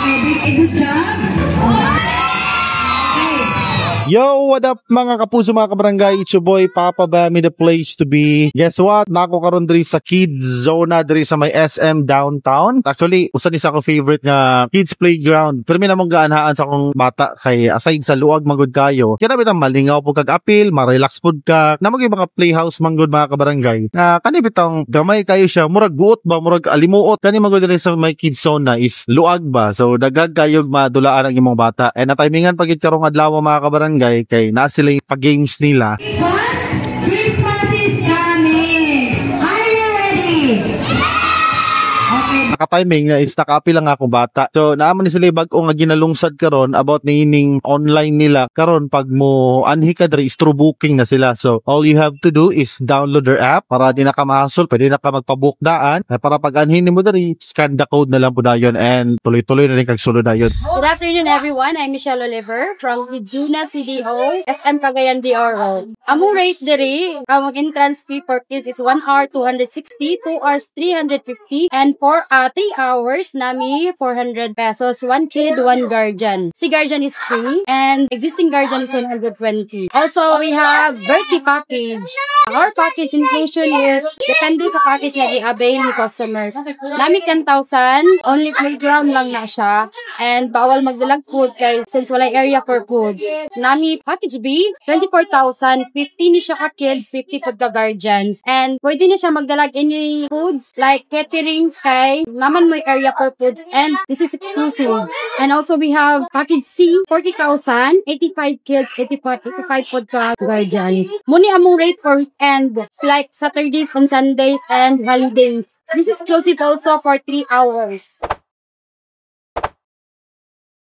Okay, did a good job? Okay. Yo, what up, mga kapuso, mga kabarangay? It's your boy Papa Bami, the place to be. Guess what? Naa ko karon diri sa Kids Zona diri sa may SM Downtown. Actually, usa ni sa akong favorite nga kids playground. Pero may namong gaanhaan sa akong bata kay aside sa luag magud kayo. Kaya bitang malingaw pud kag apil, ma-relax pud ka. Naa man mga playhouse manggod, mga kabarangay. Na kani bitang gamay kayo siya, murag buot ba, murag alimuot. Kani magud diri sa may Kids Zona is luag ba. So dagag kayog madulaan ang imong bata. And na-timingan pagid karong adlaw, mga kabarangay, kay na sila yung pag-games nila. Because Christmas is coming. Are you ready? Okay. Naka-timing na is naka-apil lang akong bata. So naa man ni sila bag-o nga ginalungsad karon about niining online nila. Karon pag mo anhi ka diri is through booking na sila. So all you have to do is download their app para di na ka mahasol, pwede na ka magpa-book daan. Eh, para pag anhin nimo diri, scan the code na lang po dayon and tuloy-tuloy na rin kag sulod dayon. Good afternoon, everyone. I'm Michelle Oliver from Kidzuna CDO, SM Cagayan de Oro. Among rate diri, among entrance fee for kids is 1 hour 260, 2 hours 350, and for 3 hours nami 400 pesos. One kid, one guardian. Si guardian is free and existing guardian is 120. Also, we have birthday package. Our package inclusion is depende sa package na i-avail ni customers. Nami 10,000, only playground lang na siya. And bawal magdalag food kay since wala area for food. Nami package B, 24,000, 50 ni siya ka kids, 50 pud ka guardians. And pwede ni siya magdalag any foods like caterings kay naa man moy area for foods and this is exclusive. And also we have package C, 40,000, 85 kids, 85, 85 pud ka guardians. Mao ni among rate for weekend, like Saturdays and Sundays and holidays. This is exclusive also for 3 hours.